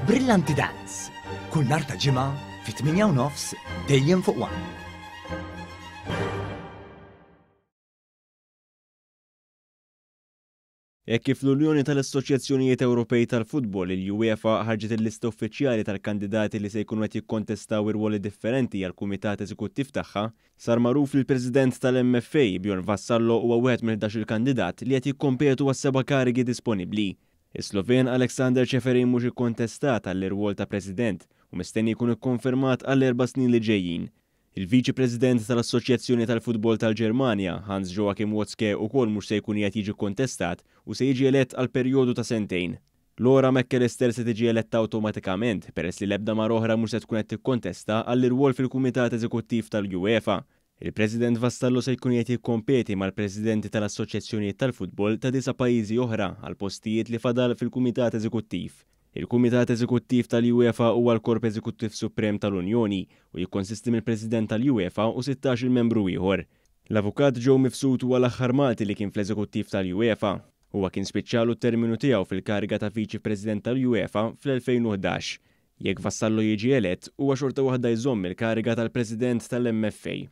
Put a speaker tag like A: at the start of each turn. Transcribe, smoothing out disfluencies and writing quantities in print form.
A: Brillanti Dance, kull nhar ta' Ġimgħa fit-8 u nofs dejjem fuq One.
B: Hekk kif l-Unjoni tal-Assoċjazzjonijiet Ewropej tal-Futbol, il-UEFA, ħarġet il-lista uffiċjali tal-kandidati li se jkunu qed jikkontestaw irwoli differenti għall-Kumitat Eżekuttiv tagħha, sar magħruf li l-President tal-MFA, Bjorn Vassallo huwa wieħed mill-ħdax-il kandidat li qed jikkompetu għas-seba' karigi disponibbli. Is-Sloven Aleksander Ceferin mhux ikkontestat għall-irwol ta' President u mistenni jkun ikkonfermat għall-erba' snin li ġejjin. Il-Viċi President tal-Assoċjazzjoni tal-Futbol tal-Ġermanja, Hans-Joachim Watzke ukoll mhux se jkun qiegħed jiġi kkontestat u se jiġi elett għal perjodu ta' sentejn. Laura McAllister se tiġi eletta awtomatikament peress li l-ebda mara oħra mhux se tkun qed tikkontesta għall-irwol fil-Kumitat Eżekuttiv tal-UEFA. Il-President Vassallo se jkun qiegħed jikkompeti mal-Presidenti tal-Assoċjazzjonijiet tal-Futbol ta' disa' pajjiżi oħra għall-postijiet li fadal fil-Kumitat Eżekuttiv. Il-Kumitat Eżekuttiv tal-UEFA huwa l-korp eżekuttiv suprem tal-Unjoni u jikkonsisti mill-President tal-UEFA u sittax-il membru ieħor. L-Avukat Joe Mifsud huwa l-aħħar Malti li kien fl-eżekuttiv tal-UEFA. Huwa kien spiċċalu t-terminu tiegħu fil-kariga ta' Viċi President tal-UEFA fl-2011. Jekk Vassallo jiġi elett, huwa xorta waħda jżomm il-kariga tal-President tal-MFA.